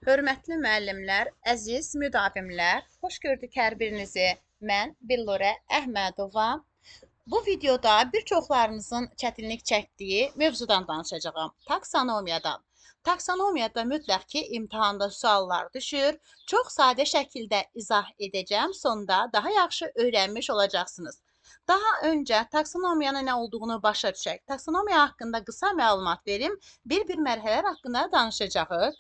Hörmətli müəllimlər, əziz müdavimlər, xoş gördük hər birinizi. Mən Billurə Əhmədova. Bu videoda bir çoxlarınızın çətinlik çəkdiyi mövzudan danışacağam. Taksonomiyadan. Taksonomiyada mütləq ki, imtahanda suallar düşür. Çox sadə şəkildə izah edəcəm. Sonda daha yaxşı öyrənmiş olacaqsınız. Daha öncə taksonomiyanın nə olduğunu başa düşək. Taksonomiya haqqında qısa məlumat verim. Bir-bir mərhələlər haqqında danışacağıq.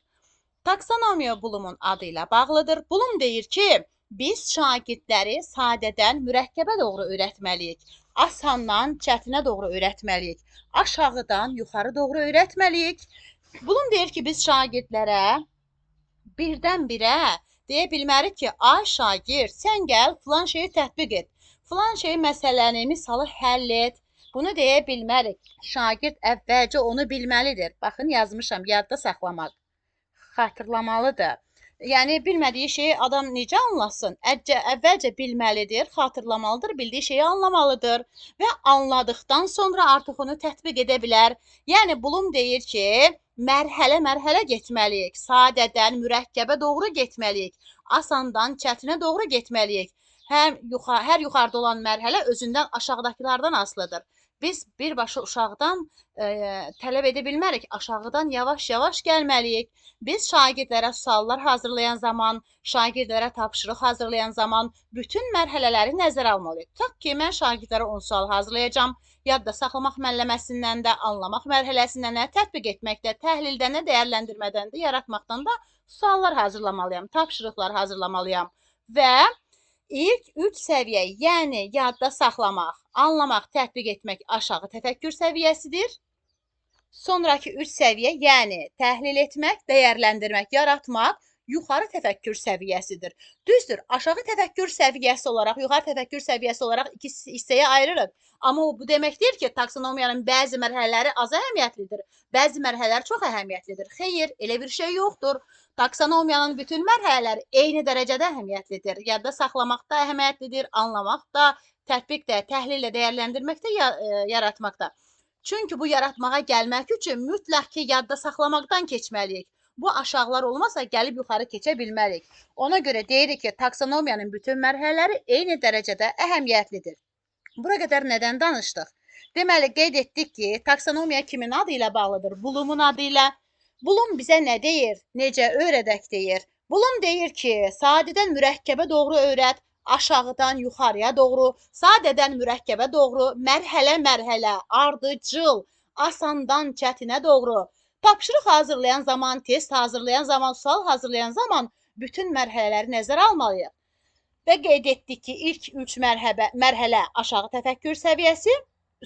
Taksonomiya Blumun adı ilə bağlıdır. Blum deyir ki, biz şagirdləri sadədən mürəkkəbə doğru öyrətməliyik. Asandan çətinə doğru öyrətməliyik. Aşağıdan yuxarı doğru öyrətməliyik. Blum deyir ki, biz şagirdlərə birdən-birə deyə bilmərik ki, ay şagird, sən gəl filan şeyi tətbiq et. Filan şeyi məsələni, misalı həll et. Bunu deyə bilmərik. Şagird əvvəlcə onu bilməlidir. Baxın, yazmışam, yadda saxlamaq. Xatırlamalıdır. Yəni, bilmədiyi şeyi adam necə anlasın? Əvvəlcə bilməlidir, xatırlamalıdır, bildiyi şeyi anlamalıdır və anladıqdan sonra artıq onu tətbiq edə bilər. Yəni, Blum deyir ki, mərhələ-mərhələ getməliyik. Sadədən mürəkkəbə doğru getməliyik. Asandan çətinə doğru getməliyik. Hər yuxarıda olan mərhələ özündən aşağıdakılardan asılıdır. Biz birbaşa uşaqdan tələb edə bilmərik. Aşağıdan yavaş-yavaş gəlməliyik. Biz şagirdlərə suallar hazırlayan zaman, şagirdlərə tapşırıq hazırlayan zaman bütün mərhələləri nəzərə almalıyıq. Tutaq ki, mən şagirdlərə 10 sual hazırlayacağam. Yadda saxlamaq mərhələsindən də, anlamaq mərhələsindən də, tətbiq etməkdə, təhlildən də, dəyərləndirmədən də, yaratmaqdan da suallar hazırlamalıyam, tapşırıqlar hazırlamalıyam və İlk 3 səviyyə, yəni yadda saxlamaq, anlamaq, tətbiq etmək aşağı təfəkkür səviyyəsidir. Sonraki 3 səviyyə, yəni təhlil etmək, dəyərləndirmək, yaratmaq yuxarı təfəkkür səviyyəsidir. Düzdür, aşağı təfəkkür səviyyəsi olaraq, yuxarı təfəkkür səviyyəsi olaraq iki hissəyə ayırırıq. Amma bu demək deyil ki, taksonomiyanın bəzi mərhələləri az əhəmiyyətlidir, bəzi mərhələlər çox əhəmiyyətlidir. Xeyr, elə bir şey yoxdur. Taksonomiyanın bütün mərhələləri eyni dərəcədə əhəmiyyətlidir. Yadda saxlamaq da əhəmiyyətlidir, anlamaq da, tətbiq də, təhlil də, dəyərləndirmək də, yaratmaq da. Çünki bu yaratmağa gəlmək üçün mütləq ki, yadda saxlamaqdan keçməliyik. Bu aşağılar olmasa gəlib yuxarı keçə bilmərik. Ona görə deyirik ki, taksonomiyanın bütün mərhələləri eyni dərəcədə əhəmiyyətlidir. Bura qədər nədən danışdıq? Deməli, qeyd etdik ki, taksonomiya kimin adı ilə bağlıdır? Blumun adı ilə. Blum bizə nə deyir? Necə öyrədək deyir? Blum deyir ki, sadədən mürəkkəbə doğru öyrət, aşağıdan yuxarıya doğru, sadədən mürəkkəbə doğru, mərhələ-mərhələ, ardıcıl, asandan çətinə doğru. Tapşırıq hazırlayan zaman, test hazırlayan zaman, sual hazırlayan zaman bütün mərhələləri nəzərə almalıyıq. Və qeyd etdik ki, ilk 3 mərhələ aşağı təfəkkür səviyyəsi,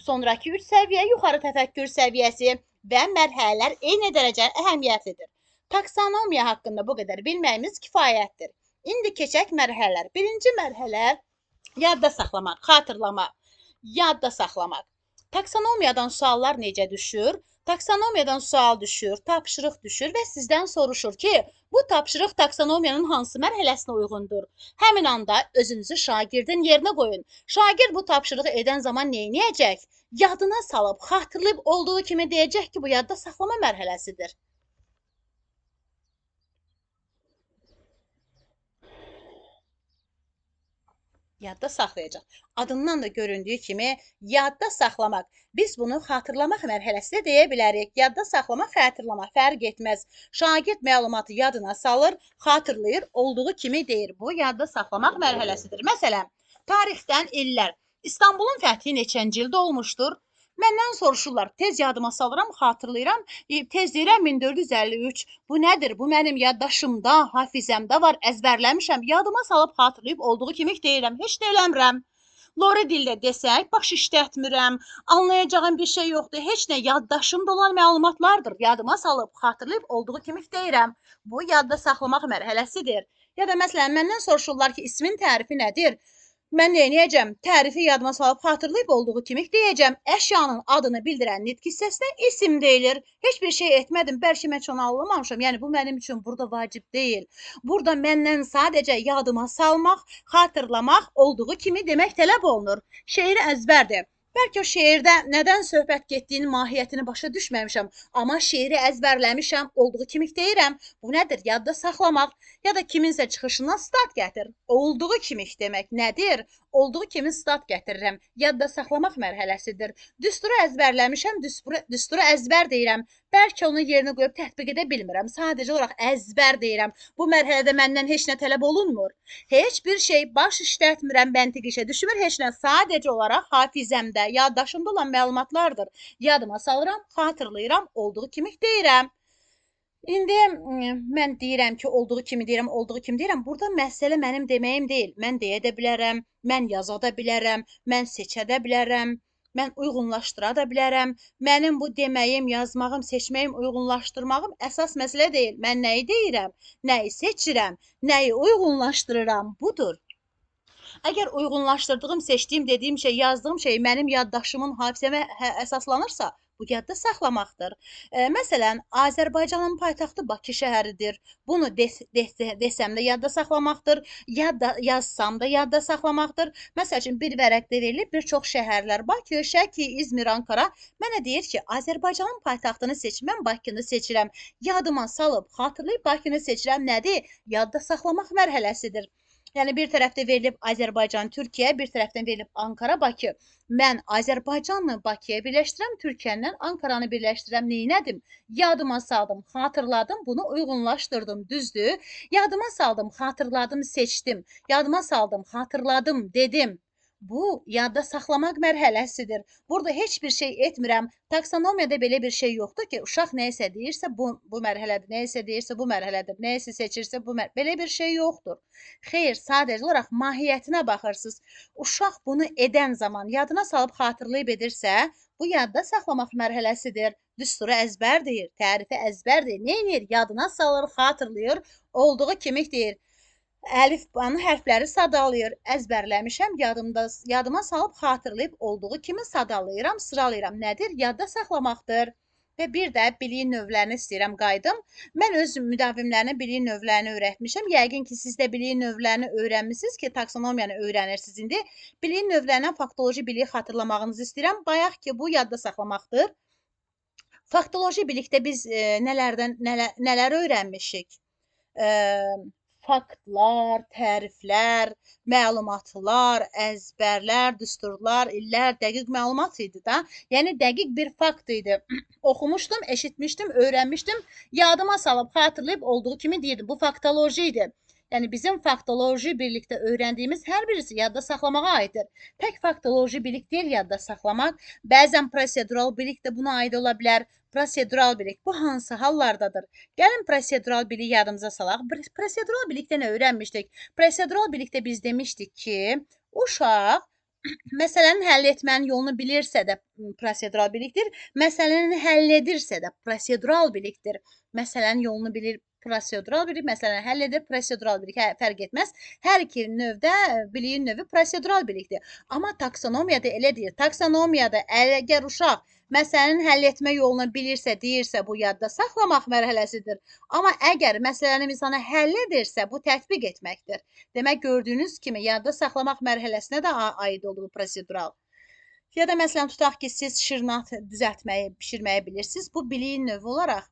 sonraki 3 səviyyə yuxarı təfəkkür səviyyəsi və mərhələlər eyni dərəcə əhəmiyyətlidir. Taksonomiya haqqında bu qədər bilməyimiz kifayətdir. İndi keçək mərhələlər. Birinci mərhələ yadda saxlamaq, xatırlamaq, yadda saxlamaq. Taksonomiyadan suallar necə düşür? Taksonomiyadan sual düşür, tapşırıq düşür və sizdən soruşur ki, bu tapşırıq taksonomiyanın hansı mərhələsinə uyğundur? Həmin anda özünüzü şagirdin yerinə qoyun. Şagird bu tapşırığı edən zaman nə edəcək? Yadına salıb, xatırlayıb olduğu kimi deyəcək ki, bu yadda saxlama mərhələsidir. Yadda saxlayacaq. Adından da göründüyü kimi yadda saxlamaq. Biz bunu xatırlamaq mərhələsi də deyə bilərik. Yadda saxlamaq, xatırlamaq fərq etməz. Şagird məlumatı yadına salır, xatırlayır, olduğu kimi deyir. Bu yadda saxlamaq mərhələsidir. Məsələn, tarixdən illər. İstanbulun fəthi neçənci ildə olmuşdur? Məndən soruşurlar, tez yadıma salıram, xatırlayıram, tez deyirəm 1453. Bu nədir? Bu mənim yaddaşımda, hafizəmdə var, əzbərləmişəm. Yadıma salıb xatırlayıb olduğu kimi deyirəm, heç nə eləmirəm. Lori dildə desək, baş işlətmirəm, anlayacağım bir şey yoxdur, heç nə yaddaşımda olan məlumatlardır. Yadıma salıb, xatırlayıb olduğu kimi deyirəm. Bu, yadda saxlamaq mərhələsidir. Ya da məsələn, məndən soruşurlar ki, ismin tərifi nədir? Mən nə edəcəm? Tərifi yadıma salıb xatırlayıb olduğu kimi deyəcəm. Əşyanın adını bildirən nitq hissəsinə isim deyilir. Heç bir şey etmədim. Bəlkə mən heç onu anlamamışam. Yəni bu mənim üçün burada vacib deyil. Burada məndən sadəcə yadıma salmaq, xatırlamaq olduğu kimi demək tələb olunur. Şeiri əzbərdir. Bəlkə o şeirdə nədən söhbət getdiyinin mahiyyətini başa düşməmişəm, amma şeiri əzbərləmişəm, olduğu kimi deyirəm. Bu nədir? Yadda saxlamaq. Ya da kiminsə çıxışından stat gətir. Olduğu kimi demək nədir? Olduğu kimi stat gətirirəm. Yadda saxlamaq mərhələsidir. Düsturu əzbərləmişəm, düsturu əzbər deyirəm. Bəlkə onun yerinə qoyub tətbiq edə bilmirəm. Sadəcə olaraq əzbər deyirəm. Bu mərhələdə məndən heç nə tələb olunmur. Heç bir şey baş işlətmirəm, məntiq işə düşmür heç nə. Sadəcə olaraq hafizəmdə, yaddaşımda olan məlumatlardır. Yadıma salıram, xatırlayıram, olduğu kimi deyirəm. İndi mən deyirəm ki, olduğu kimi deyirəm, olduğu kimi deyirəm. Burada məsələ mənim deməyim deyil. Mən deyə də bilərəm, mən yaza da bilərəm, mən seçə də bilərəm, mən uyğunlaşdıra da bilərəm. Mənim bu deməyim, yazmağım, seçməyim, uyğunlaşdırmağım əsas məsələ deyil. Mən nəyi deyirəm, nəyi seçirəm, nəyi uyğunlaşdırıram, budur. Əgər uyğunlaşdırdığım, seçdiyim, dediyim şey, yazdığım şey mənim yaddaşımın hafizəmə əsaslanırsa, bu yadda saxlamaqdır. Məsələn, Azərbaycanın paytaxtı Bakı şəhəridir. Bunu desəm də yadda saxlamaqdır, yazsam da yadda saxlamaqdır. Məsəl üçün, bir vərəqdə verilib bir çox şəhərlər. Bakı, Şəki, İzmir, Ankara. Mənə deyir ki, Azərbaycanın paytaxtını seç, mən Bakını seçirəm. Yadıma salıb, xatırlayıb Bakını seçirəm. Nədir? Yadda saxlamaq mərhələsidir. Yəni, bir tərəfdə verilib Azərbaycan, Türkiyə, bir tərəfdən verilib Ankara, Bakı. Mən Azərbaycanla Bakıya birləşdirəm, Türkiyəndən Ankaranı birləşdirəm. Neynədim? Yadıma saldım, xatırladım, bunu uyğunlaşdırdım, düzdür? Yadıma saldım, xatırladım, seçdim. Yadıma saldım, xatırladım, dedim. Bu, yadda saxlamaq mərhələsidir. Burada heç bir şey etmirəm. Taksonomiyada belə bir şey yoxdur ki, uşaq nəyisə deyirsə bu mərhələdir, nəyisə deyirsə bu mərhələdir, nəyisə seçirsə bu mərhələdir. Belə bir şey yoxdur. Xeyr, sadəcə olaraq mahiyyətinə baxırsınız. Uşaq bunu edən zaman yadına salıb xatırlayıb edirsə, bu yadda saxlamaq mərhələsidir. Düsturu əzbər deyir, tərifi əzbər deyir. Neynir? Yadına salır, xatırlayır, olduğu kimi deyir. Əlifbanın hərfləri sadalayır. Əzbərləmişəm, yadıma salıb xatırlayıb olduğu kimi sadalayıram, sıralayıram. Nədir? Yadda saxlamaqdır. Və bir də biliyin növlərini istəyirəm qayıdım. Mən öz müdavimlərinə biliyin növlərini öyrətmişəm. Yəqin ki, siz də biliyin növlərini öyrənmişsiniz ki, taksonomiyanı öyrənirsiniz indi. Biliyin növlərindən faktoloji biliyi xatırlamağınızı istəyirəm. Bayaq ki, bu yadda saxlamaqdır. Faktoloji bilikdə biz nələr öyrənmişik? Faktlar, təriflər, məlumatlar, əzbərlər, düsturlar, illər, dəqiq məlumat idi da. Yəni, dəqiq bir fakt idi. Oxumuşdum, eşitmişdim, öyrənmişdim, yadıma salıb, xatırlayıb olduğu kimi deyirdim. Bu faktoloji idi. Yəni, bizim faktoloji birlikdə öyrəndiyimiz hər birisi yadda saxlamağa aiddir. Tək faktoloji bilik deyil yadda saxlamaq. Bəzən prosedural bilik də buna aid ola bilər. Prosedural bilik bu hansı hallardadır? Gəlin prosedural biliyi yadımıza salaq. Prosedural bilikdə nə öyrənmişdik? Prosedural bilikdə biz demişdik ki, uşaq məsələnin həll etmənin yolunu bilirsə də prosedural bilikdir. Məsələni həll edirsə də prosedural bilikdir. Məsələnin yolunu bilir, prosedural bilik, məsələni həll edir, prosedural bilik, fərq etməz. Hər iki növdə biliyin növü prosedural bilikdir. Amma taksonomiyada elə deyir. Taksonomiyada əgər uşaq məsələnin həll etmə yolunu bilirsə, deyirsə, bu yadda saxlamaq mərhələsidir. Amma əgər məsələni insana həll edirsə, bu tətbiq etməkdir. Demək, gördüyünüz kimi yadda saxlamaq mərhələsinə də aid oldu bu prosedural. Ya da məsələn, tutaq ki, siz şirnat düzəltməyi, bişirməyi bilirsiniz. Bu biliyin növü olaraq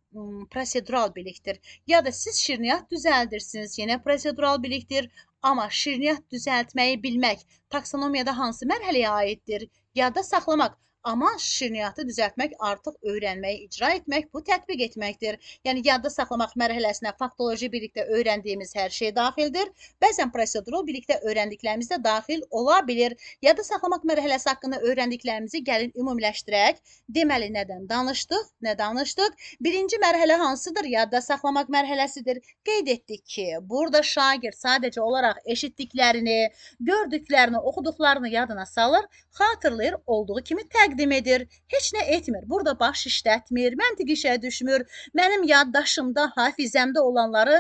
prosedural bilikdir. Ya da siz şirniyyat düzəldirsiniz, yenə prosedural bilikdir. Amma şirniyyat düzəltməyi bilmək taksonomiyada hansı mərhələyə aiddir? Yadda saxlamaq. Amma şirniyyatı düzəltmək artıq öyrənməyi, icra etmək, bu tətbiq etməkdir. Yəni, yadda saxlamaq mərhələsinə faktoloji bilikdə öyrəndiyimiz hər şey daxildir. Bəzən prosedural bilikdə öyrəndiklərimiz də daxil ola bilir. Yadda saxlamaq mərhələsi haqqında öyrəndiklərimizi gəlin ümumiləşdirək. Deməli, nədən danışdıq, nə danışdıq? Birinci mərhələ hansıdır? Yadda saxlamaq mərhələsidir. Qeyd etdik ki, burada şagird sadəcə olaraq eşitdiklərini, gördüklərini, oxuduqlarını yadına salır, xatırlayır, olduğu kimi təqdim edir. Heç nə etmir. Burada baş işlətmir, məntiq işə düşmür. Mənim yaddaşımda, hafizəmdə olanları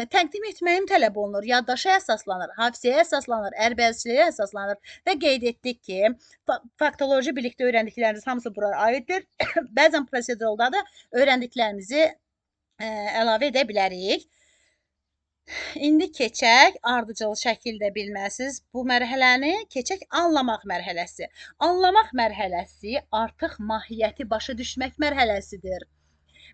təqdim etməyim tələb olunur. Yaddaşa əsaslanır, hafizəyə əsaslanır, ərbəzçiliyə əsaslanır və qeyd etdik ki, faktoloji bilikdə öyrəndiklərimiz hamısı bura aiddir. Bəzən proseduralda da öyrəndiklərimizi əlavə edə bilərik. İndi keçək, ardıcıl şəkildə bilməsiniz bu mərhələni, keçək anlamaq mərhələsi. Anlamaq mərhələsi artıq mahiyyəti başa düşmək mərhələsidir.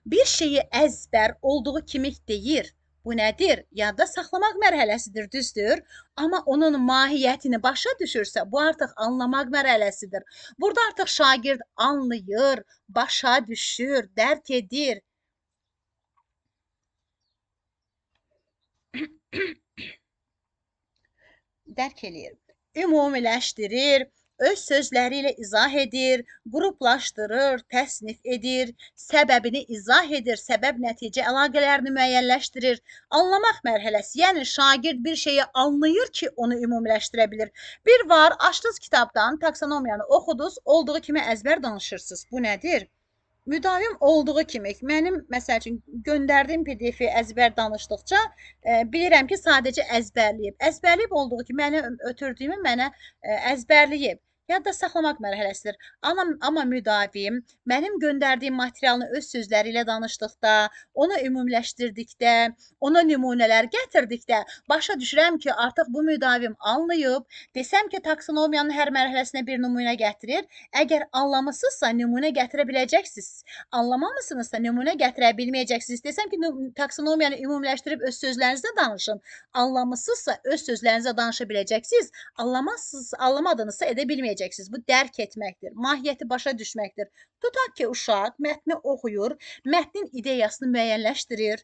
Bir şeyi əzbər olduğu kimi deyir. Bu nədir? Yadda saxlamaq mərhələsidir, düzdür? Amma onun mahiyyətini başa düşürsə, bu artıq anlamaq mərhələsidir. Burada artıq şagird anlayır, başa düşür, dərk edir. Dərk eləyir, ümumiləşdirir, öz sözləri ilə izah edir, qruplaşdırır, təsnif edir, səbəbini izah edir, səbəb-nəticə əlaqələrini müəyyənləşdirir. Anlamaq mərhələsi, yəni şagird bir şeyi anlayır ki, onu ümumiləşdirə bilir. Bir var, açdınız kitabdan, taksonomiyanı oxudunuz, olduğu kimi əzbər danışırsınız. Bu nədir? Müdavim olduğu kimi, mənim, məsəl üçün, göndərdiyim PDF-i əzbər danışdıqca bilirəm ki, sadəcə əzbərləyib. Əzbərləyib olduğu kimi, mənim ötürdüyümü mənə əzbərləyib. Yadda saxlamaq mərhələsidir. Amma müdavim mənim göndərdiyim materialını öz sözləri ilə danışdıqda, onu ümumiləşdirdikdə, ona nümunələr gətirdikdə başa düşürəm ki, artıq bu müdavim anlayıb. Desəm ki, taksonomiyanın hər mərhələsinə bir nümunə gətirir. Əgər anlamısınızsa, nümunə gətirə biləcəksiniz. Anlamamısınızsa, nümunə gətirə bilməyəcəksiniz. Desəm ki, taksonomiyanı ümumiləşdirib öz sözlərinizlə danışın. Anlamısınızsa, öz sözlərinizlə danışa biləcəksiniz. Anlamadınızsa, edə bilməyəcəksiniz. Bu dərk etməkdir, mahiyyəti başa düşməkdir. Tutaq ki, uşaq mətni oxuyur, mətnin ideyasını müəyyənləşdirir.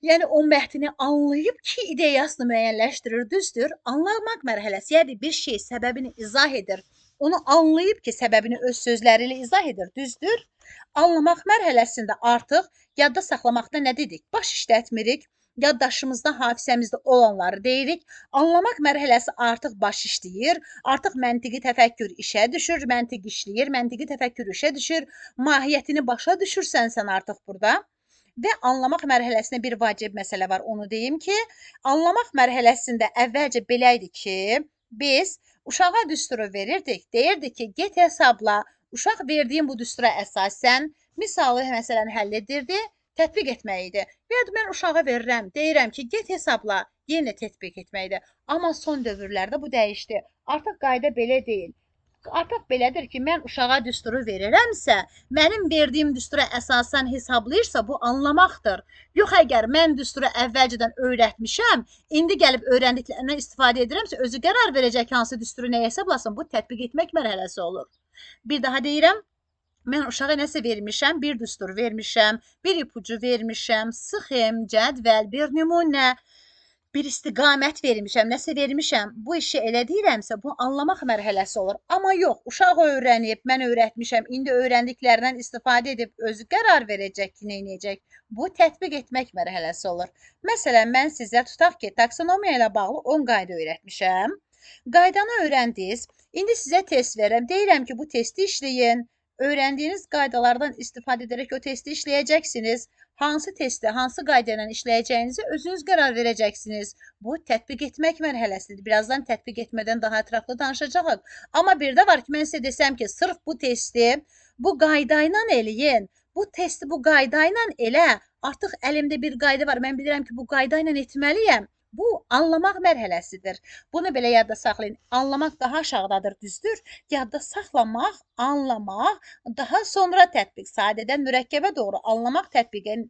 Yəni, o mətni anlayıb ki, ideyasını müəyyənləşdirir, düzdür. Anlamaq mərhələsi, yəni bir şey səbəbini izah edir. Onu anlayıb ki, səbəbini öz sözləri ilə izah edir, düzdür. Anlamaq mərhələsində artıq yadda saxlamaqda nə dedik? Baş işlətmirik. Yaddaşımızda, hafizəmizdə olanları deyirik. Anlamaq mərhələsi artıq baş işləyir. Artıq məntiqi təfəkkür işə düşür, məntiq işləyir, məntiqi təfəkkür işə düşür. Mahiyyətini başa düşürsən sən artıq burada. Və anlamaq mərhələsində bir vacib məsələ var. Onu deyim ki, anlamaq mərhələsində əvvəlcə belə idi ki, biz uşağa düsturu verirdik. Deyirdik ki, get hesabla. Uşaq verdiyim bu düstura əsasən misalı məsələni həll edirdi. Tətbiq etmək idi. Və ya mən uşağa verirəm, deyirəm ki, get hesabla, yenə tətbiq etməkdir. Amma son dövrlərdə bu dəyişdi. Artıq qayda belə deyil. Artıq belədir ki, mən uşağa düsturu verirəmsə, mənim verdiyim düstura əsasən hesablayırsa, bu anlamaqdır. Yox, əgər mən düsturu əvvəlcədən öyrətmişəm, indi gəlib öyrəndiklərindən istifadə edirəmsə, özü qərar verəcək hansı düsturu nəyə hesablasın, bu tətbiq etmək mərhələsi olur. Bir daha deyirəm, mən uşağa nəsə vermişəm, bir düstur vermişəm, bir ipucu vermişəm, sxem, cədvəl, bir nümunə, bir istiqamət vermişəm, nəsə vermişəm. Bu işi elə deyirəmsə, bu anlamaq mərhələsi olur. Amma yox, uşaq öyrənib, mən öyrətmişəm, indi öyrəndiklərindən istifadə edib özü qərar verəcək ki, nə edəcək. Bu, tətbiq etmək mərhələsi olur. Məsələn, mən sizə tutaq ki, taksonomiya ilə bağlı 10 qayda öyrətmişəm. Qaydanı öyrəndiniz. İndi sizə test verirəm. Deyirəm ki, bu testi işləyin. Öyrəndiyiniz qaydalardan istifadə edərək o testi işləyəcəksiniz. Hansı testi, hansı qayda ilə işləyəcəyinizi özünüz qərar verəcəksiniz. Bu, tətbiq etmək mərhələsidir. Birazdan tətbiq etmədən daha ətraflı danışacağıq. Amma bir də var ki, mən sizə desəm ki, sırf bu testi bu qayda ilə eləyin, bu testi bu qayda ilə elə, artıq əlimdə bir qayda var, mən bilirəm ki, bu qayda ilə etməliyəm. Bu, anlamaq mərhələsidir. Bunu belə yadda saxlayın. Anlamaq daha aşağıdadır, düzdür. Yadda saxlamaq, anlamaq, daha sonra tətbiq. Sadədən mürəkkəbə doğru anlamaq tətbiqin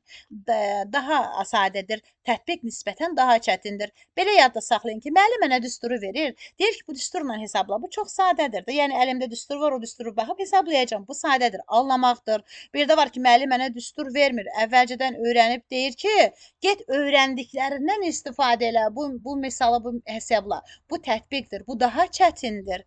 daha sadədir. Tətbiq nisbətən daha çətindir. Belə yadda saxlayın ki, müəllim mənə düsturu verir. Deyir ki, bu düsturla hesabla. Bu çox sadədir. Yəni, əlimdə düstur var, o düsturu baxıb hesablayacağam. Bu sadədir, anlamaqdır. Bir də var ki, müəllim mənə düstur vermir. Əvvəlcədən öyrənib deyir ki, get öyrəndiklərindən istifadə elə. Bu misalı, bu hesabla. Bu tətbiqdir, bu daha çətindir.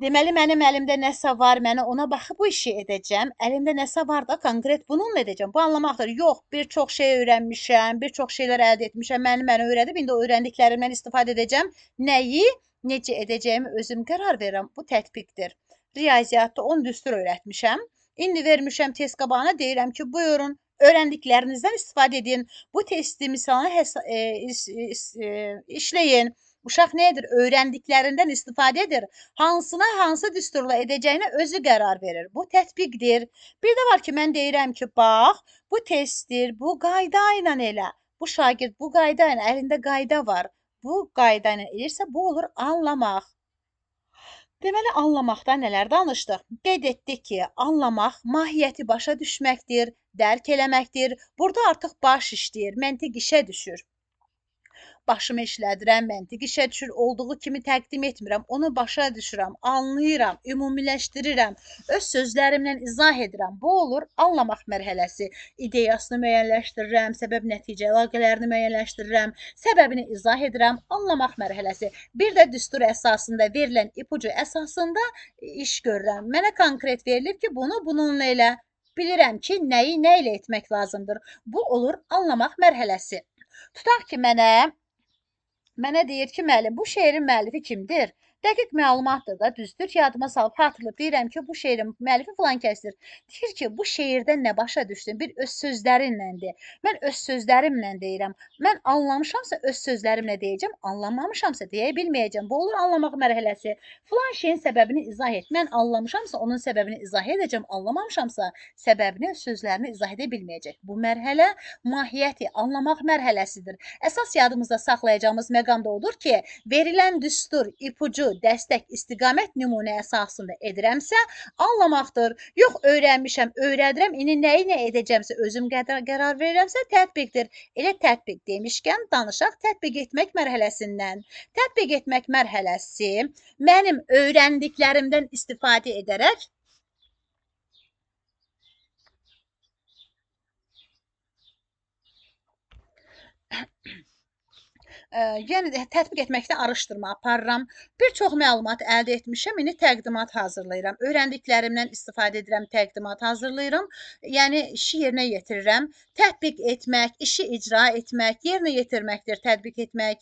Deməli, mənim əlimdə nəsə var, mənə ona baxıb bu işi edəcəm. Əlimdə nəsə var da, konkret bununla edəcəm. Bu anlamaqdır. Yox, bir çox şey öyrənmişəm, bir çox şeylər əldə etmişəm, mənim mənə öyrədib, indi o öyrəndiklərimdən istifadə edəcəm. Nəyi, necə edəcəyimi özüm qərar verirəm. Bu tətbiqdir. Riyaziyyatda 10 düstur öyrətmişəm. İndi vermişəm test qabağına, deyirəm ki, buyurun, öyrəndiklərinizdən istifadə edin. Bu testi misalını işləyin. Uşaq nə edir? Öyrəndiklərindən istifadə edir. Hansına, hansı düsturla edəcəyinə özü qərar verir. Bu tətbiqdir. Bir də var ki, mən deyirəm ki, bax, bu testdir, bu qayda ilə elə. Bu şagird bu qayda ilə, əlində qayda var. Bu qayda ilə eləyirsə, bu olur anlamaq. Deməli, anlamaqda nələr danışdıq? Qeyd etdik ki, anlamaq mahiyyəti başa düşməkdir, dərk eləməkdir. Burada artıq baş işləyir, məntiq işə düşür. Başımı işlədirəm, məntiq işə düşür, olduğu kimi təqdim etmirəm, onu başa düşürəm, anlayıram, ümumiləşdirirəm, öz sözlərimlə izah edirəm. Bu olur anlamaq mərhələsi. İdeyasını müəyyənləşdirirəm, səbəb-nəticə əlaqələrini müəyyənləşdirirəm, səbəbini izah edirəm, anlamaq mərhələsi. Bir də düstur əsasında verilən ipucu əsasında iş görürəm. Mənə konkret verilib ki, bunu bununla elə. Bilirəm ki, nəyi nə ilə etmək lazımdır. Bu olur anlamaq mərhələsi. Tutaq ki, mənə deyir ki, müəllim, bu şeirin müəllifi kimdir? Dəqiq məlumatdır da, düzdür. Yadıma salıb xatırlayıb deyirəm ki, bu şeirin müəllifi filan kəsdir. Deyir ki, bu şeirdən nə başa düşdün? Bir öz sözlərinləndir. Mən öz sözlərimlə deyirəm. Mən anlamışamsa öz sözlərimlə deyəcəm, anlamamışamsa deyə bilməyəcəm. Bu olur anlamaq mərhələsi. Filan şeyin səbəbini izah et. Mən anlamışamsa onun səbəbini izah edəcəm, anlamamışamsa səbəbini öz sözlərini izah edə bilməyəcək. Bu mərhələ mahiyyəti anlamaq mərhələsidir. Əsas yadımızda saxlayacağımız məqam da odur ki, verilən düstur, ipucu, dəstək, istiqamət nümunə əsasında edirəmsə, anlamaqdır. Yox, öyrənmişəm, öyrədirəm, indi nəyi nə edəcəmsə özüm qərar verirəmsə, tətbiqdir. Elə tətbiq demişkən, danışaq tətbiq etmək mərhələsindən. Tətbiq etmək mərhələsi mənim öyrəndiklərimdən istifadə edərək yəni tətbiq etməkdə araşdırma aparıram. Bir çox məlumat əldə etmişəm, indi təqdimat hazırlayıram. Öyrəndiklərimdən istifadə edirəm, təqdimat hazırlayıram. Yəni işi yerinə yetirirəm. Tətbiq etmək, işi icra etmək, yerinə yetirməkdir tətbiq etmək.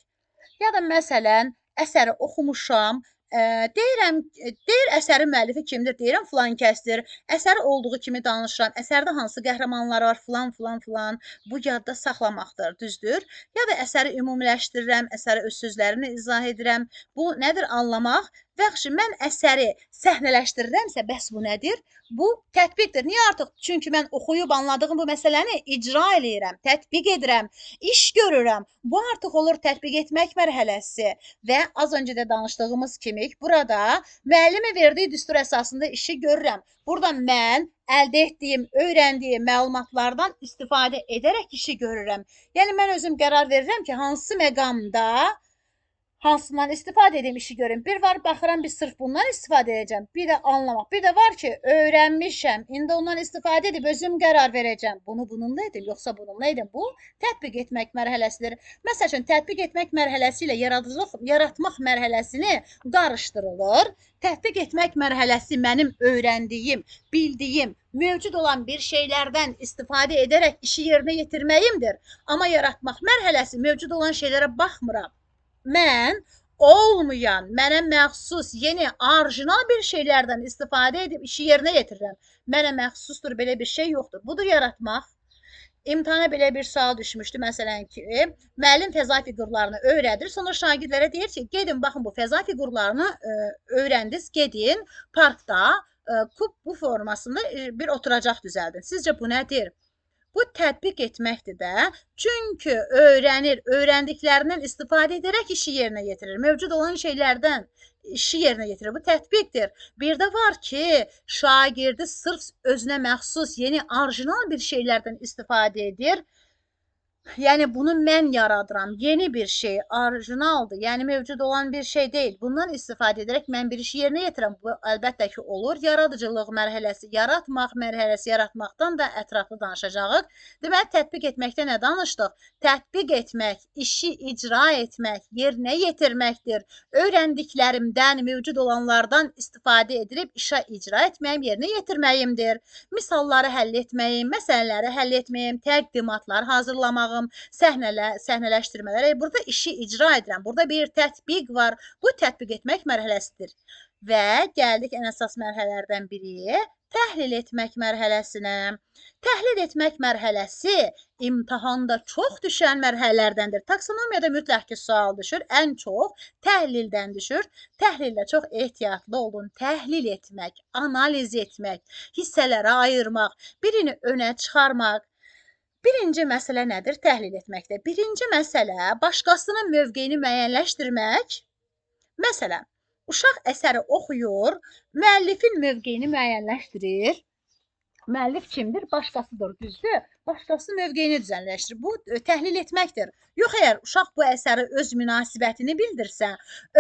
Ya da məsələn, əsəri oxumuşam. Deyirəm, deyir əsərin müəllifi kimdir? Deyirəm, filan kəsdir. Əsəri olduğu kimi danışıram. Əsərdə hansı qəhrəmanlar var? Filan, filan, filan. Bu yadda saxlamaqdır, düzdür? Ya da əsəri ümumiləşdirirəm, əsəri öz sözlərimlə izah edirəm. Bu nədir? Anlamaq. Bəxşi, mən əsəri səhnələşdirirəmsə, bəs bu nədir? Bu tətbiqdir. Niyə artıq? Çünki mən oxuyub anladığım bu məsələni icra eləyirəm, tətbiq edirəm, iş görürəm. Bu artıq olur tətbiq etmək mərhələsi. Və az öncə də danışdığımız kimi burada müəllimin verdiyi düstur əsasında işi görürəm. Burada mən əldə etdiyim, öyrəndiyim məlumatlardan istifadə edərək işi görürəm. Yəni mən özüm qərar verirəm ki, hansı məqamda hansından istifadə edeyim, işi görüm. Bir var, baxıram, bir sırf bundan istifadə edəcəm. Bir də anlamaq. Bir də var ki, öyrənmişəm. İndi ondan istifadə edib özüm qərar verəcəm. Bunu bununla edim, yoxsa bununla edim. Bu, tətbiq etmək mərhələsidir. Məsəl üçün, tətbiq etmək mərhələsi ilə yaradıcılıq, yaratmaq mərhələsini qarışdırılır. Tətbiq etmək mərhələsi mənim öyrəndiyim, bildiyim, mövcud olan bir şeylərdən istifadə edərək işi yerinə yetirməyimdir. Amma yaratmaq mərhələsi mövcud olan şeylərə baxmıram. Mən olmayan, mənə məxsus yeni, orijinal bir şeylərdən istifadə edib işi yerinə yetirirəm. Mənə məxsusdur, belə bir şey yoxdur. Budur yaratmaq. İmtahana belə bir sual düşmüşdü. Məsələn ki, müəllim fəza fiqurlarını öyrədir. Sonra şagirdlərə deyir ki, gedin, baxın bu fəza fiqurlarını öyrəndiniz, gedin parkda kub bu formasında bir oturacaq düzəldin. Sizcə bu nədir? Bu tətbiq etməkdir də. Çünki öyrənir, öyrəndiklərindən istifadə edərək işi yerinə yetirir. Mövcud olan şeylərdən işi yerinə yetirir. Bu tətbiqdir. Bir də var ki, şagirdi sırf özünə məxsus yeni, orijinal bir şeylərdən istifadə edir. Yəni bunu mən yaradıram. Yeni bir şey, orijinaldır. Yəni mövcud olan bir şey deyil. Bundan istifadə edərək mən bir işi yerinə yetirəm. Bu əlbəttə ki olur. Yaradıcılıq mərhələsi, yaratmaq mərhələsi, yaratmaqdan da ətraflı danışacağıq. Deməli, tətbiq etməkdə nə danışdıq? Tətbiq etmək, işi icra etmək, yerinə yetirməkdir. Öyrəndiklərimdən, mövcud olanlardan istifadə edilib işə icra etməyim, yerinə yetirməyimdir. Misalları həll etməyim, məsələləri həll etməyim, təqdimatlar hazırlamağım, səhnələşdirmələr. Burada işi icra edirəm. Burada bir tətbiq var. Bu tətbiq etmək mərhələsidir. Və gəldik ən əsas mərhələlərdən biri, təhlil etmək mərhələsinə. Təhlil etmək mərhələsi imtahanda çox düşən mərhələlərdəndir. Taksonomiyada mütləq ki sual düşür. Ən çox təhlildən düşür. Təhlildə çox ehtiyatlı olun. Təhlil etmək, analiz etmək, hissələrə ayırmaq, birini önə çıxarmaq. Birinci məsələ nədir? Təhlil etməkdə. Birinci məsələ başqasının mövqeyini müəyyənləşdirmək. Məsələn, uşaq əsəri oxuyur, müəllifin mövqeyini müəyyənləşdirir. Müəllif kimdir? Başqasıdır, düzdür? Başqasının mövqeyini düzənləşdirir. Bu təhlil etməkdir. Yox, əgər uşaq bu əsəri öz münasibətini bildirsə,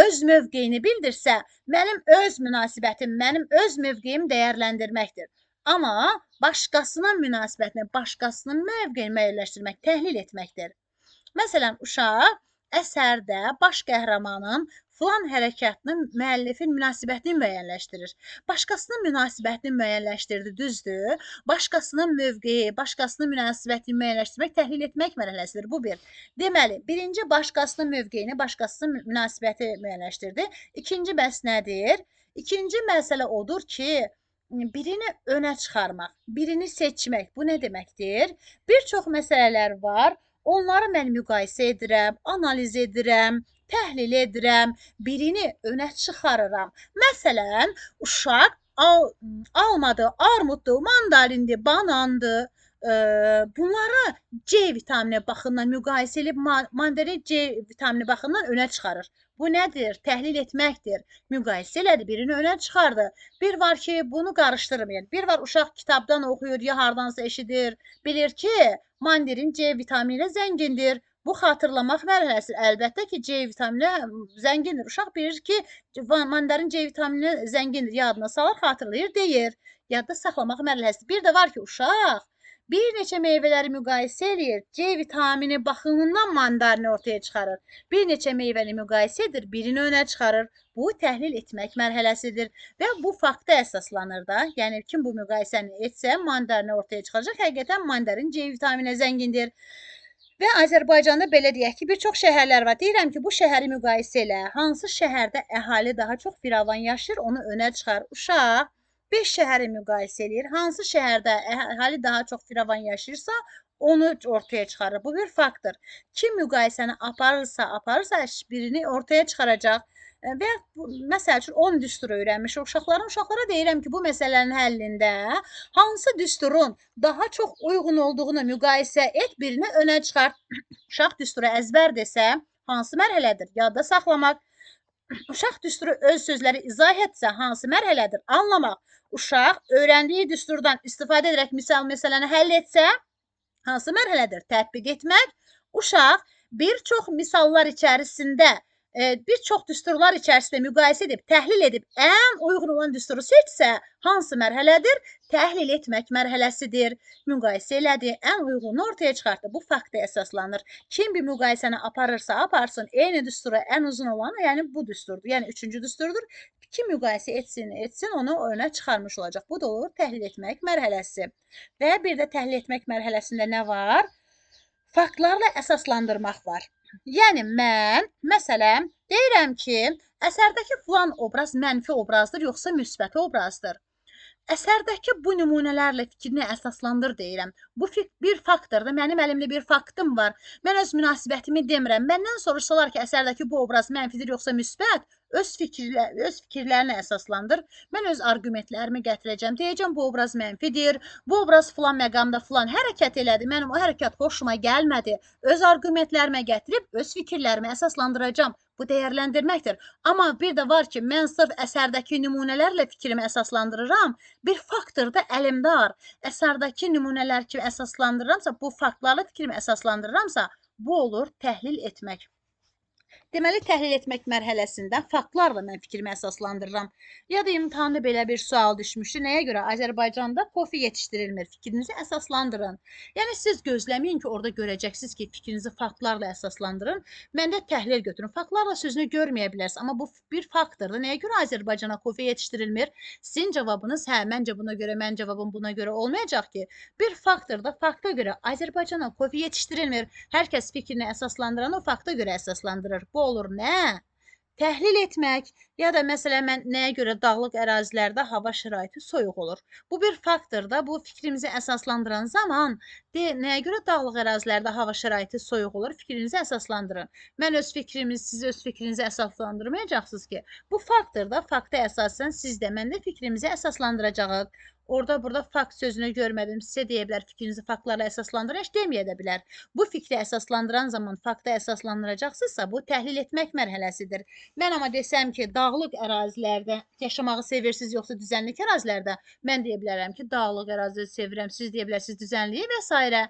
öz mövqeyini bildirsə, mənim öz münasibətim, mənim öz mövqeyim dəyərləndirməkdir. Amma başqasının münasibətini, başqasının mövqeyini müəyyənləşdirmək, təhlil etməkdir. Məsələn, uşaq əsərdə baş qəhrəmanın filan hərəkətinin müəllifin münasibətini müəyyənləşdirir. Başqasının münasibətini müəyyənləşdirdi, düzdür? Başqasının mövqeyi, başqasının münasibətini müəyyənləşdirmək, təhlil etmək mərhələsidir. Bu bir. Deməli, birinci başqasının mövqeyini, başqasının münasibəti müəyyənləşdirdi. İkinci bəs nədir? İkinci məsələ odur ki, birini önə çıxarmaq, birini seçmək. Bu nə deməkdir? Bir çox məsələlər var. Onları mən müqayisə edirəm, analiz edirəm, təhlil edirəm, birini önə çıxarıram. Məsələn, uşaq almadı, armuddur, mandalindir, banandır. Bunları C vitamini baxımından müqayisə edib mandarin C vitamini baxımından önə çıxarır. Bu nədir? Təhlil etməkdir. Müqayisə elədi, birini önə çıxardı. Bir var ki, bunu qarışdırmayın. Bir var uşaq kitabdan oxuyur, ya hardansa eşidir. Bilir ki, mandarin C vitamini ilə zəngindir. Bu xatırlamaq mərhələsidir. Əlbəttə ki, C vitamini zəngindir. Uşaq bilir ki, mandarin C vitamini zəngindir. Yadına salır, xatırlayır, deyir. Yadda saxlamaq mərhələsidir. Bir də var ki, uşaq bir neçə meyvələri müqayisə eləyir. C vitamini baxımından mandarini ortaya çıxarır. Bir neçə meyvəni müqayisə edir, birini önə çıxarır. Bu təhlil etmək mərhələsidir və bu fakta əsaslanır da. Yəni kim bu müqayisəni etsə, mandarini ortaya çıxaracaq. Həqiqətən mandarin C vitaminə zəngindir. Və Azərbaycanda belə deyək ki, bir çox şəhərlər var. Deyirəm ki, bu şəhəri müqayisə elə. Hansı şəhərdə əhali daha çox firavan yaşayır, onu önə çıxar. Uşaq 5 şəhəri müqayisə eləyir. Hansı şəhərdə əhali daha çox firavan yaşayırsa, onu ortaya çıxarır. Bu bir faktdır. Kim müqayisəni aparırsa, birini ortaya çıxaracaq. Və məsəl üçün 10 düstur öyrənmiş uşaqların. Uşaqlara deyirəm ki, bu məsələnin həllində hansı düsturun daha çox uyğun olduğunu müqayisə et, birini önə çıxart. Uşaq düsturu əzbər desə, hansı mərhələdir? Yadda saxlamaq. Uşaq düsturu öz sözləri izah etsə, hansı mərhələdir? Anlamaq. Uşaq öyrəndiyi düsturdan istifadə edərək misal məsələni həll etsə, hansı mərhələdir? Tətbiq etmək. Uşaq bir çox misallar içərisində, bir çox düsturlar içərisində müqayisə edib, təhlil edib, ən uyğun olan düsturu seçsə, hansı mərhələdir? Təhlil etmək mərhələsidir. Müqayisə elədi, ən uyğununu ortaya çıxartdı. Bu fakta əsaslanır. Kim bir müqayisəni aparırsa, aparsın, eyni düsturu ən uzun olanı, yəni bu düsturdur, yəni üçüncü düsturdur. Kim müqayisə etsin, onu önə çıxarmış olacaq. Bu da olur təhlil etmək mərhələsi. Və bir də təhlil etmək mərhələsində nə var? Faktlarla əsaslandırmaq var. Yəni mən, məsələn, deyirəm ki, əsərdəki filan obraz mənfi obrazdır, yoxsa müsbət obrazdır. Əsərdəki bu nümunələrlə fikrini əsaslandır deyirəm. Bu bir faktdır. Mənim əlimdə bir faktım var. Mən öz münasibətimi demirəm. Məndən soruşsalar ki, əsərdəki bu obraz mənfidir yoxsa müsbət, öz fikirlərini əsaslandır. Mən öz arqumentlərimi gətirəcəm. Deyəcəm, bu obraz mənfidir, bu obraz filan məqamda filan hərəkət elədi, mənim o hərəkət xoşuma gəlmədi. Öz arqumentlərimi gətirib öz fikirlərimi əsaslandıracağam. Bu dəyərləndirməkdir. Amma bir də var ki, mən sırf əsərdəki nümunələrlə fikrimi əsaslandırıram. Bir faktor da əlimdə var. Əsərdəki nümunələr kimi əsaslandırıramsa, bu faktlarla fikrimi əsaslandırıramsa, bu olur təhlil etmək. Deməli, təhlil etmək mərhələsində faktlarla mən fikrimi əsaslandırıram. Ya da imtahanda belə bir sual düşmüşdü. Nəyə görə Azərbaycanda kofe yetişdirilmir? Fikrinizi əsaslandırın. Yəni, siz gözləməyin ki, orada görəcəksiniz ki, fikrinizi faktlarla əsaslandırın. Məndə təhlil götürün. Faktlarla sözünü görməyə bilərsiniz. Amma bu bir faktordur. Nəyə görə Azərbaycana kofe yetişdirilmir? Sizin cavabınız, hə, məncə buna görə, mən cavabım buna görə olmayacaq ki, bir faktorda fakta görə Azərbaycana kofe yetişdirilmir. Hər kəs fikrini əsaslandıran o fakta görə əsaslandırır. Bu olur nə? Təhlil etmək. Ya da məsələn, mən nəyə görə dağlıq ərazilərdə hava şəraiti soyuq olur? Bu bir faktorda, bu fikrimizi əsaslandıran zaman nəyə görə dağlıq ərazilərdə hava şəraiti soyuq olur? Fikrinizi əsaslandırın. Mən öz fikrimizi, siz öz fikrinizi əsaslandırmayacaqsınız ki. Bu faktorda, fakta əsasən siz də, mən də fikrimizi əsaslandıracağıq. Orada burada fakt sözünü görmədim. Sizə deyə bilər, fikrinizi faktlarla əsaslandırın, heç deməyə də bilər. Bu fikri əsaslandıran zaman fakta əsaslandıracaqsınızsa, bu təhlil etmək mərhələsidir. Mən amma desəm ki, dağlıq ərazilərdə yaşamağı sevirsiniz, yoxsa düzənlik ərazilərdə, mən deyə bilərəm ki, dağlıq əraziləri sevirəm, siz deyə bilərsiniz düzənliyi və s.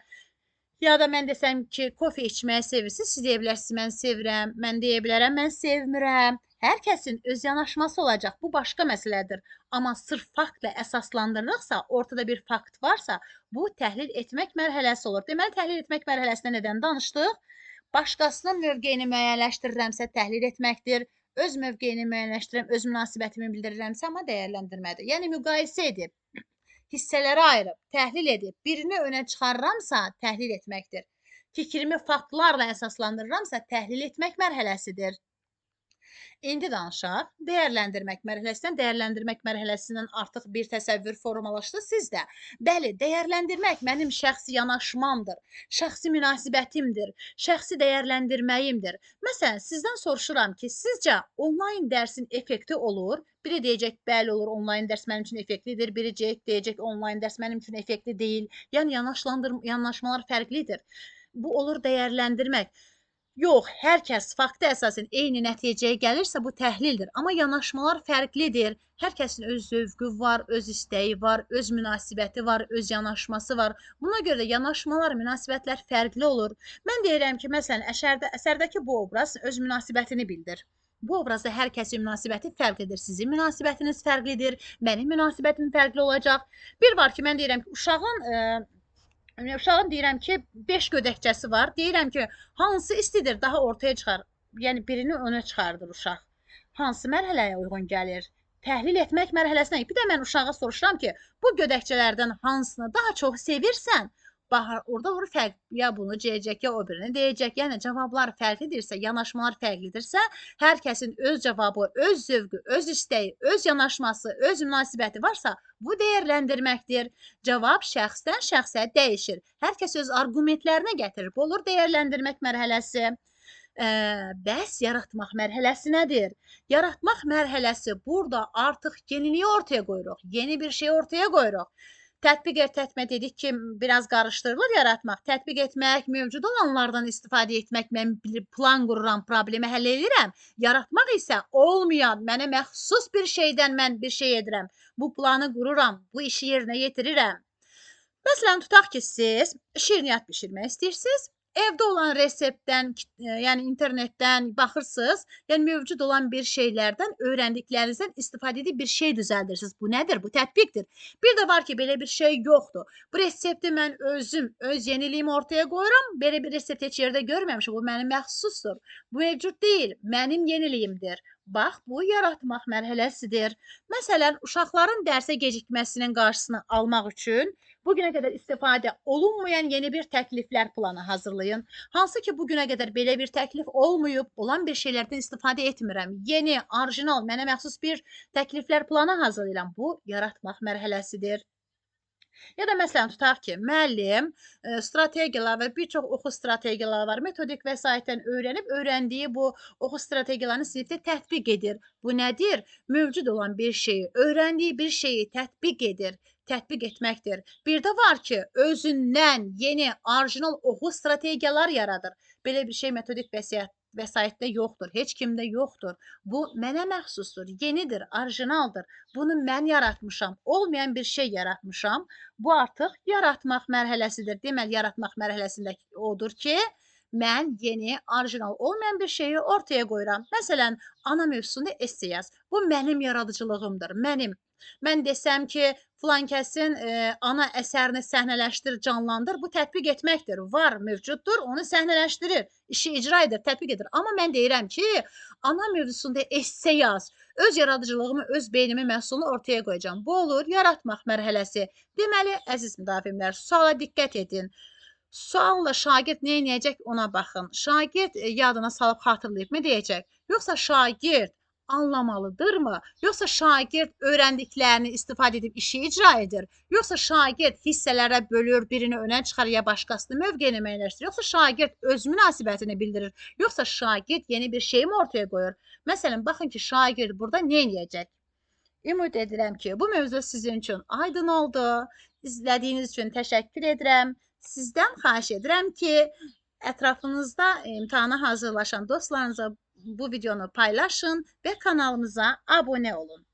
Ya da mən desəm ki, kofe içməyi sevirsiniz, siz deyə bilərsiniz, mən sevirəm, mən deyə bilərəm, mən sevmirəm. Hər kəsin öz yanaşması olacaq, bu başqa məsələdir. Amma sırf faktla əsaslandırırıqsa, ortada bir fakt varsa, bu təhlil etmək mərhələsi olur. Deməli, təhlil etmək mərhələsinə nədən danışdıq? Başqasının mövqeyini müəyyənləşdirirəmsə, təhlil etməkdir. Öz mövqeyini müəyyənləşdirirəm, öz münasibətimi bildirirəmsə, amma dəyərləndirmədir. Yəni, müqayisə edib, hissələrə ayırıb, təhlil edib, birini önə çıxarıramsa, təhlil etməkdir. Fikrimi faktlarla əsaslandırıramsa, təhlil etmək mərhələsidir. İndi danışaq dəyərləndirmək mərhələsindən. Dəyərləndirmək mərhələsindən artıq bir təsəvvür formalaşdı sizdə. Bəli, dəyərləndirmək mənim şəxsi yanaşmamdır, şəxsi münasibətimdir, şəxsi dəyərləndirməyimdir. Məsələn, sizdən soruşuram ki, sizcə onlayn dərsin effekti olur? Biri deyəcək, bəli olur, onlayn dərs mənim üçün effektlidir. Biri deyəcək, onlayn dərs mənim üçün effektli deyil. Yəni, yanaşmalar fərqlidir. Bu olur dəyərləndirmək. Yox, hər kəs fakta əsasən eyni nəticəyə gəlirsə, bu təhlildir. Amma yanaşmalar fərqlidir. Hər kəsin öz zövqü var, öz istəyi var, öz münasibəti var, öz yanaşması var. Buna görə də yanaşmalar, münasibətlər fərqli olur. Mən deyirəm ki, məsələn, əsərdəki bu obraz öz münasibətini bildir. Bu obrazda hər kəsin münasibəti fərqlidir. Sizin münasibətiniz fərqlidir, mənim münasibətim fərqli olacaq. Bir var ki, mən deyirəm ki, uşağın deyirəm ki, 5 gödəkçəsi var. Deyirəm ki, hansı istidir, daha ortaya çıxar. Yəni, birini önə çıxardır uşaq. Hansı mərhələyə uyğun gəlir? Təhlil etmək mərhələsinə. Bir də mən uşağa soruşuram ki, bu gödəkçələrdən hansını daha çox sevirsən? Bahar, orada olur fərq, ya bunu deyəcək, ya o birini deyəcək. Yəni, cavablar fərqlidirsə, yanaşmalar fərqlidirsə, hər kəsin öz cavabı, öz zövqü, öz istəyi, öz yanaşması, öz münasibəti varsa, bu dəyərləndirməkdir. Cavab şəxsdən şəxsə dəyişir. Hər kəs öz arqumentlərinə gətirir. Bu olur dəyərləndirmək mərhələsi. Bəs yaratmaq mərhələsi nədir? Yaratmaq mərhələsi burada artıq yeniliyi ortaya qoyuruq. Yeni bir şey ortaya qoyuruq. Tətbiq etmə dedik ki, biraz qarışdırılır yaratmaq. Tətbiq etmək, mövcud olanlardan istifadə etmək, mən bir plan qururam, problemi həll edirəm. Yaratmaq isə olmayan, mənə məxsus bir şeydən mən bir şey edirəm. Bu planı qururam, bu işi yerinə yetirirəm. Məsələn, tutaq ki, siz şirniyyat bişirmək istəyirsiniz. Evdə olan reseptdən, yəni internetdən baxırsınız, yəni mövcud olan bir şeylərdən, öyrəndiklərinizdən istifadə edib bir şey düzəldirsiniz. Bu nədir? Bu tətbiqdir. Bir də var ki, belə bir şey yoxdur. Bu resepti mən özüm, öz yeniliyimi ortaya qoyuram. Belə bir resept heç yerdə görməmişim. Bu mənim məxsusdur. Bu mövcud deyil, mənim yeniliyimdir. Bax, bu yaratmaq mərhələsidir. Məsələn, uşaqların dərsə gecikməsinin qarşısını almaq üçün bugünə qədər istifadə olunmayan yeni bir təkliflər planı hazırlayın. Hansı ki, bugünə qədər belə bir təklif olmayıb, olan bir şeylərdən istifadə etmirəm. Yeni, orijinal, mənə məxsus bir təkliflər planı hazırlayıram. Bu, yaratmaq mərhələsidir. Ya da məsələn, tutaq ki, müəllim strategiyalar və bir çox oxu strategiyaları var. Metodik vəsaitdən öyrənib, öyrəndiyi bu oxu strategiyalarını sinifdə tətbiq edir. Bu nədir? Mövcud olan bir şeyi, öyrəndiyi bir şeyi tətbiq edir. Tətbiq etməkdir. Bir də var ki, özündən yeni, orijinal oxu strategiyalar yaradır. Belə bir şey metodik vəsaitdə yoxdur, heç kimdə yoxdur. Bu mənə məxsusdur, yenidir, orijinaldır. Bunu mən yaratmışam, olmayan bir şey yaratmışam. Bu artıq yaratmaq mərhələsidir. Deməli, yaratmaq mərhələsində odur ki, mən yeni, orijinal olmayan bir şeyi ortaya qoyuram. Məsələn, ana mövzusunda esse yaz. Bu mənim yaradıcılığımdır, mənim. Mən desəm ki, filan kəsin ana əsərini səhnələşdir, canlandır, bu tətbiq etməkdir. Var, mövcuddur, onu səhnələşdirir, işi icra edir, tətbiq edir. Amma mən deyirəm ki, ana mövzusunda esse yaz, öz yaradıcılığımı, öz beynimin məhsulunu ortaya qoyacağam. Bu olur yaratmaq mərhələsi. Deməli, əziz müdavimlər, suala diqqət edin. Sualla şagird nə edəcək ona baxın. Şagird yadına salıb xatırlayıb mı deyəcək? Yoxsa şagird anlamalıdırmı? Yoxsa şagird öyrəndiklərini istifadə edib işi icra edir? Yoxsa şagird hissələrə bölür, birini önə çıxar ya başqasını mövqeyini müəyyənləşdirir? Yoxsa şagird öz münasibətini bildirir? Yoxsa şagird yeni bir şey mi ortaya qoyur? Məsələn, baxın ki, şagird burada nə edəcək? Ümid edirəm ki, bu mövzu sizin üçün aydın oldu. İzlədiyiniz üçün təşəkkür edirəm. Sizdən xahiş edirəm ki, ətrafınızda imtahana hazırlaşan dostlarınıza bu videonu paylaşın və kanalımıza abunə olun.